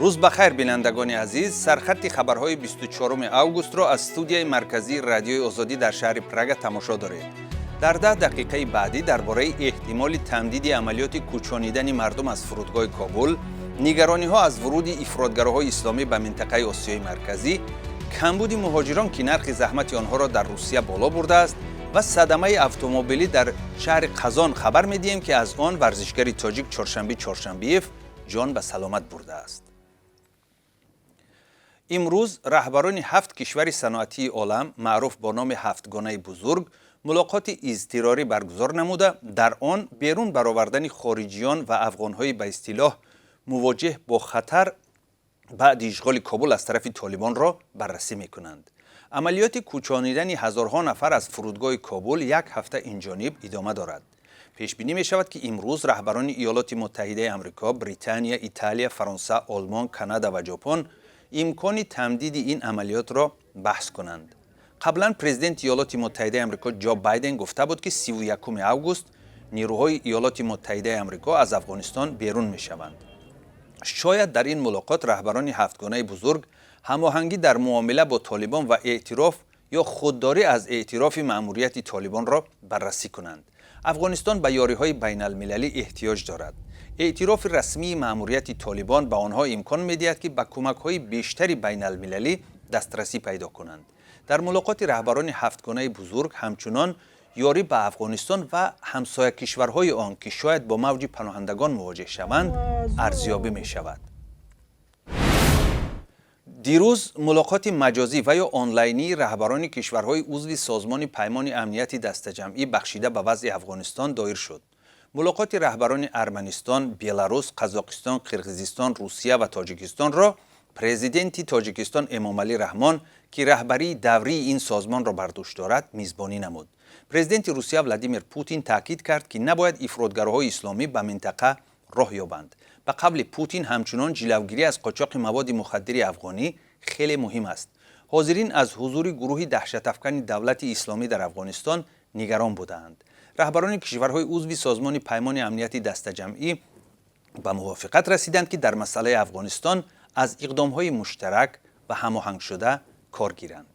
Рӯз ба хайр, бинандагони азиз. Сархатти хабарҳои 24 августро аз студияи марказии Радиои Озодӣ дар шаҳри Прага тамошо доред. Дар 10 дақиқаи баъдӣ дар бораи эҳтимоли тамдиди амалиёти кӯчонидани мардум аз фурудгоҳи Кобул, нигарониҳо аз вуруди ифротгароҳои исломӣ ба минтақаи Осиёи Марказӣ, камбуди муҳоҷирон, ки нархи заҳмати онҳоро дар Русия боло бурдааст, ва садамаи автомобилӣ дар шаҳри Қазон хабар медиҳем, ки аз он варзишгари тоҷик Чоршанби Чоршанбиев ҷон ба саломат бурдааст. Имрӯз раҳбарони ҳафт кишвари саноатии олам, маъруф бо номи Ҳафтгонаи бузург, мулоқоти изтирорӣ баргузор намуда, дар он берун баровардани хориҷиён ва афғонҳои ба истилоҳ мувоҷеҳ бо хатар баъди ишғоли Кобул аз тарафи Толибонро баррасӣ мекунанд. Амалиёти кӯчонидани ҳазорҳо нафар аз фурудгоҳи Кобул як ҳафта инҷониб идома дорад. Пешбинӣ мешавад, ки имрӯз раҳбарони Иёлоти Муттаҳидаи Амрико, Британия, Италия, Фаронса, Олмон, Канада ва Ҷопон имкони тамдиди ин амалиётро баҳс кунанд. Қаблан президенти Иёлоти Муттаҳидаи Амрико Ҷо Байден гуфта буд, ки 31 август нирӯҳои Иёлоти Муттаҳидаи Амрико аз Афғонистон берун мешаванд. Шояд дар ин мулоқот раҳбарони Ҳафтгонаи бузург ҳамоҳангӣ дар муомила бо Толибон ва эътироф ё худдорӣ аз эътирофи маъмурияти Толибонро баррасӣ кунанд. Афғонистон ба ёриҳои байналмилалӣ эҳтиёҷ дорад. Эътирофи расмии маъмурияти Толибон ба онҳо имкон медиҳад, ки ба кӯмакҳои бештари байналмилалӣ дастрасӣ пайдо кунанд. Дар мулоқоти раҳбарони Ҳафтгонаи бузург ҳамчунон ёрӣ ба Афғонистон ва ҳамсоя кишварҳои он, ки шояд бо мавҷи паноҳандагон мувоҷеҳ шаванд, арзёбӣ мешавад. Дирӯз мулоқоти маҷозӣ ва ё онлайнии раҳбарони кишварҳои узви Созмони Паймони Амнияти Дастаҷамъӣ бахшида ба вазъи Афғонистон доир шуд. Мулоқоти раҳбарони Арманистон, Беларус, Қазоқистон, Қирғизистон, Русия ва Тоҷикистонро президенти Тоҷикистон Эмомалӣ Раҳмон, ки раҳбарии даврии ин созмонро бар дӯш дорад, мизбонӣ намуд. Президенти Русия Владимир Путин таъкид кард, ки набояд ифротгароҳои исломӣ ба минтақа роҳ ёбанд. Ба қавли Путин, ҳамчунон ҷилавгирӣ аз қочоқи маводи мухаддири афғонӣ хеле муҳим аст. Ҳозирин аз ҳузури гурӯҳи даҳшатафкани Давлати Исломӣ дар Афғонистон нигарон будаанд. Раҳбарони кишварҳои узви Созмони Паймони Амнияти Дастаҷамъӣ ба мувофиқат расиданд, ки дар масъалаи Афғонистон аз иқдомҳои муштарак ва ҳамоҳангшуда кор гиранд.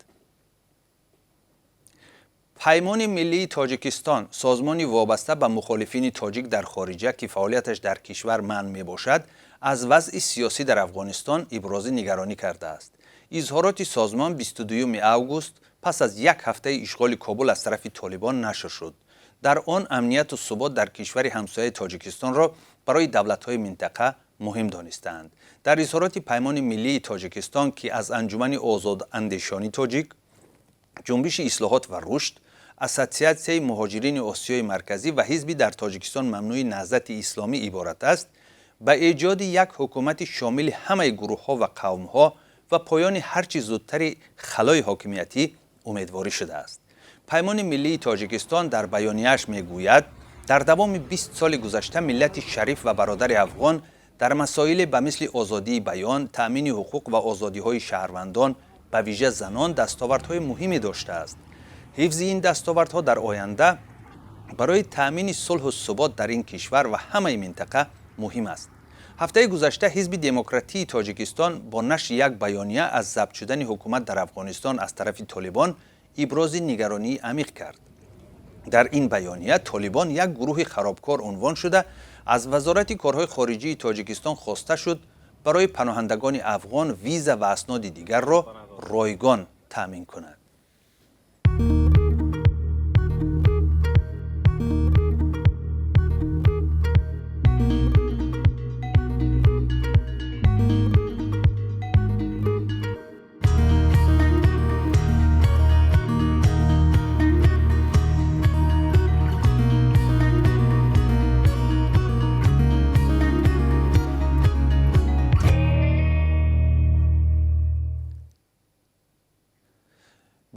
Паймони Миллии Тоҷикистон, созмони вобаста ба мухолифини тоҷик дар хориҷа, ки фаъолияташ дар кишвар манъ мебошад, аз вазъи сиёсӣ дар Афғонистон ибрози нигаронӣ кардааст. Изҳороти созмон 22 август пас аз як ҳафтаи ишғоли Кобул аз тарафи Толибон нашр шуд. Дар он амнияту субот дар кишвари ҳамсояи Тоҷикистонро барои давлатҳои минтақа муҳим донистаанд. Дар изҳороти Паймони Миллии Тоҷикистон, ки аз Анҷумани озодандешони тоҷик, Ҷунбиши Ислоҳот ва Рушд, Ассотсиатсияи муҳоҷирини Осиёи Марказӣ ва ҳизби дар Тоҷикистон мамнӯи Наҳзати Исломӣ иборат аст, ба эҷоди як ҳукумати шомили ҳамаи гурӯҳҳо ва қавмҳо ва поёни ҳарчи зудтари халои ҳокимиятӣ умедворӣ шудааст. Паймони Миллии Тоҷикистон дар баёнияаш мегӯяд: дар давоми 20 соли гузашта миллати шариф ва бародари афғон дар масоиле ба мисли озодии баён, таъмини ҳуқуқ ва озодиҳои шаҳрвандон, ба вижа занон, дастовардҳои муҳиме доштааст. Ҳифзи ин дастовардҳо дар оянда барои таъмини сулҳу субот дар ин кишвар ва ҳамаи минтақа муҳим аст. Ҳафтаи гузашта Ҳизби Демократии Тоҷикистон бо нашри як баёния аз забт шудани ҳукумат дар Афғонистон аз тарафи Толибон ибрози нигаронии амиқ кард. Дар ин баёния Толибон як гурӯҳи харобкор унвон шуда, аз Вазорати корҳои хориҷии Тоҷикистон хоста шуд барои паноҳандагони афғон виза ва асноди дигарро ройгон таъмин кунад.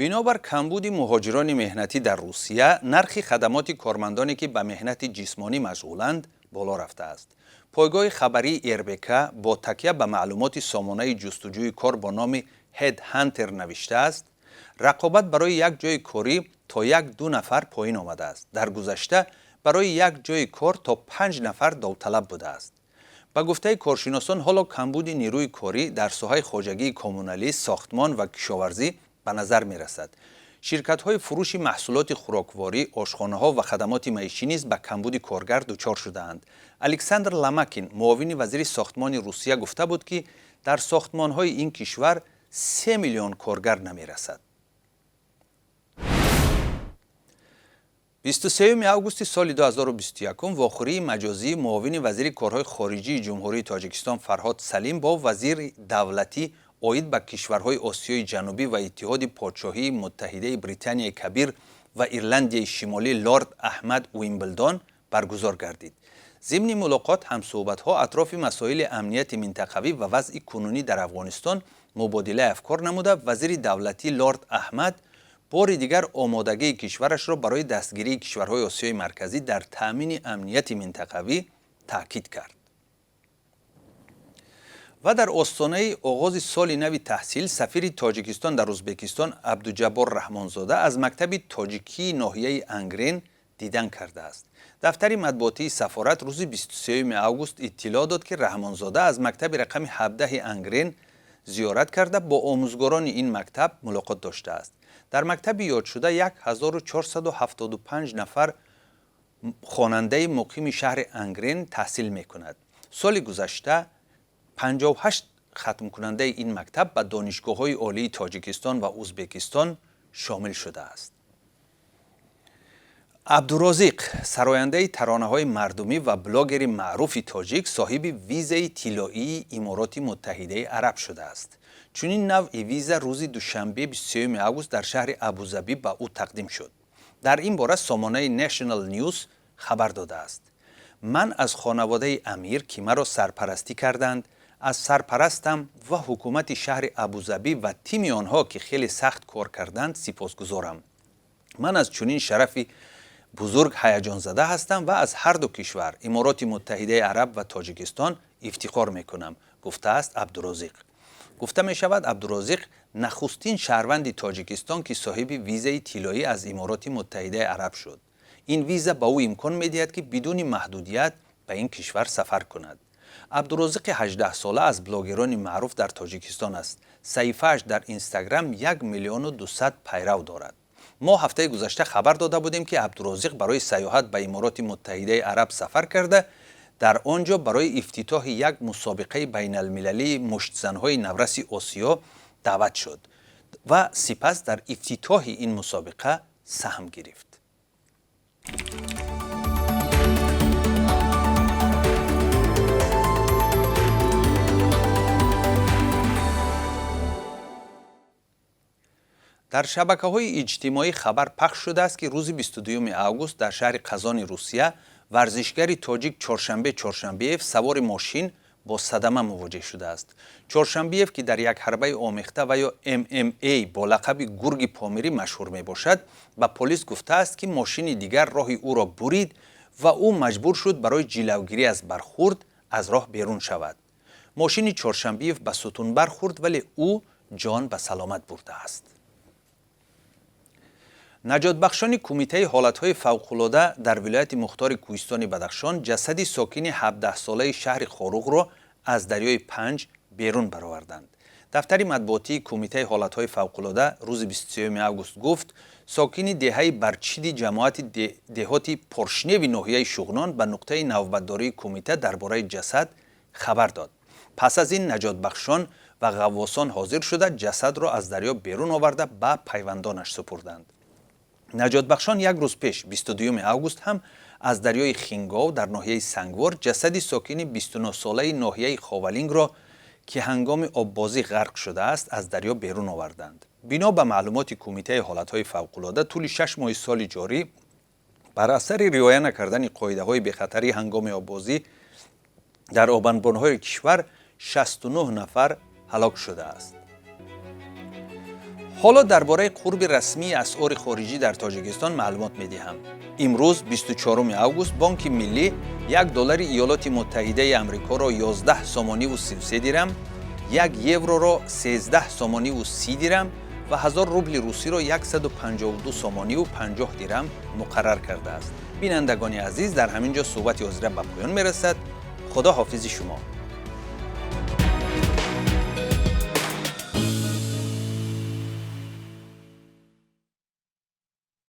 Бинобар камбуди муҳоҷирони меҳнатӣ дар Русия, нархи хадамоти кормандоне, ки ба меҳнати ҷисмонӣ машғуланд, боло рафтааст. Пойгоҳи хабарии РБК бо такя ба маълумоти сомонаи ҷустуҷӯи кор бо номи HeadHunter навиштааст: рақобат барои як ҷои корӣ то як-ду нафар поин омадааст. Дар гузашта барои як ҷои кор то 5 нафар довталаб будааст. Ба гуфтаи коршиносон, ҳоло камбуди нерӯи корӣ дар соҳаи хоҷагии коммуналӣ, сохтмон ва кишоварзӣ ба назар мерасад. Ширкатҳои фурӯши маҳсулоти хӯрокворӣ, ошхонаҳо ва хадамоти маишӣ низ ба камбуди коргар дучор шудаанд. Александр Ламакин, муовини вазири сохтмони Русия, гуфта буд, ки дар сохтмонҳои ин кишвар 3 миллион коргар намерасад. 23 августи соли 2021 вохӯрии маҷозии муовини вазири корҳои хориҷии Ҷумҳурии Тоҷикистон Фарҳод Салим бо вазири давлатӣ оид ба кишварҳои Осиёи Ҷанубӣ ва Иттиҳоди Подшоҳии Муттаҳидаи Британияи Кабир ва Ирландияи Шимолӣ лорд Аҳмад Уимблдон баргузор гардид. Зимни мулоқот ҳамсӯҳбатҳо атрофи масоили амнияти минтақавӣ ва вазъи кунунӣ дар Афғонистон мубодилаи афкор намуда, вазири давлатӣ лорд Аҳмад бори дигар омодагии кишварашро барои дастгирии кишварҳои Осиёи Марказӣ дар таъмини амнияти минтақавӣ таъкид кард. Ва дар остонаи оғози соли нави таҳсил сафири Тоҷикистон дар Ӯзбекистон Абдуҷаббор Раҳмонзода аз мактаби тоҷикии ноҳияи Ангрен дидан кардааст. Дафтари матбуотии сафорат рӯзи 23 август иттилоъ дод, ки Раҳмонзода аз мактаби рақами 17 Ангрен зиёрат карда, бо омӯзгорони ин мактаб мулоқот доштааст. Дар мактаби ёдшуда 1475 нафар хонандаи муқими шаҳри Ангрен таҳсил мекунад. Соли гузашта 58 хатмкунандаи ин мактаб ба донишгоҳҳои олии Тоҷикистон ва Ӯзбекистон шомил шудааст. Абдурозиқ, сарояндаи таронаҳои мардумӣ ва блогери маъруфи тоҷик, соҳиби визаи тиллоии Имороти Муттаҳидаи Араб шудааст. Чунин навъи виза рӯзи душанбе 23 август дар шаҳри Абузабӣ ба ӯ тақдим шуд. Дар ин бора сомонаи National News хабар додааст. Ман аз хонаводаи амир, ки маро сарпарастӣ карданд, аз сарпарастам ва ҳукумати шаҳри Абузабӣ ва тими онҳо, ки хеле сахт кор карданд, сипосгузорам. Ман аз чунин шарафи бузург ҳаяҷонзада ҳастам ва аз ҳар ду кишвар, Имороти Муттаҳидаи Араб ва Тоҷикистон, ифтихор мекунам, гуфтааст Абдурозиқ. Гуфта мешавад, Абдурозиқ нахустин шаҳрванди Тоҷикистон, ки соҳиби визаи тиллоӣ аз Имороти Муттаҳидаи Араб шуд. Ин виза ба ӯ имкон медиҳад, ки бидуни маҳдудият ба ин кишвар сафар кунад. Абдурозиқи 18-сола аз блогерони маъруф дар Тоҷикистон аст. Саҳифааш дар Инстаграм 1 миллиону 200 пайрав дорад. Мо ҳафтаи гузашта хабар дода будем, ки Абдурозиқ барои сайёҳат ба Имороти Муттаҳидаи Араб сафар карда, дар он ҷо барои ифтитоҳи як мусобиқаи байналмилалии муштзанҳои навраси Осиё даъват шуд ва сипас дар ифтитоҳи ин мусобиқа саҳм гирифт. Дар шабакаҳои иҷтимоӣ хабар пахш шудааст, ки рӯзи 22 август дар шаҳри Қазони Русия варзишгари тоҷик Чоршанбе Чоршанбеев савори мошин бо садама мувоҷеҳ шудааст. Чоршанбеев, ки дар як ҳарбаи омехта ва ё ММА бо лақаби Гурги Помирӣ машҳур мебошад, ба полис гуфтааст, ки мошини дигар роҳи ӯро бурид ва ӯ маҷбур шуд барои ҷилавгирӣ аз бархурд аз роҳ берун шавад. Мошини Чоршанбеев ба сутун бархӯрд, вале ӯ ҷон ба саломат бурдааст. Наҷотбахшони Кумитаи ҳолатҳои фавқулода дар вилояти мухтори Кӯҳистони Бадахшон ҷасади сокини 17-солаи шаҳри Хоруғро аз дарёи Панҷ берун бароварданд. Дафтари матбуотии Кумитаи ҳолатҳои фавқулода рӯзи 23 август гуфт, сокини деҳаи Барчиди ҷамоати деҳоти Поршневи ноҳияи Шуғнон ба нуқтаи навбатдории кумита дар бораи ҷасад хабар дод. Пас аз ин наҷотбахшон ва ғаввосон ҳозир шуда, ҷасадро аз дарё берун оварда, ба пайвандонаш супурданд. Наҷотбахшон як рӯз пеш, 22 август, ҳам аз дарёи Хингов дар ноҳияи Сангвор ҷасади сокини 29-солаи ноҳияи Ховалингро, ки ҳангоми оббозӣ ғарқ шудааст, аз дарё берун оварданд. Бино ба маълумоти Кумитаи ҳолатҳои фавқулода, тӯли 6 моҳи соли ҷорӣ бар асари риоя накардани қоидаҳои бехатарӣ ҳангоми оббозӣ дар обанбонҳои кишвар 69 нафар ҳалок шудааст. Ҳоло дар бораи қурби расмии асъори хориҷӣ дар Тоҷикистон маълумот медиҳам. Имрӯз, 24 август, Бонки Миллӣ 1 доллари Иёлоти Муттаҳидаи Амрикоро 11 сомониву 33 дирам, 1 евроро 13 сомониву 30 дирам ва 1000 рубли русиро 152 сомониву 50 дирам муқаррар кардааст. Бинандагони азиз, дар ҳамин ҷо суҳбати ҳозира ба поён мерасад. Худо ҳофизи шумо.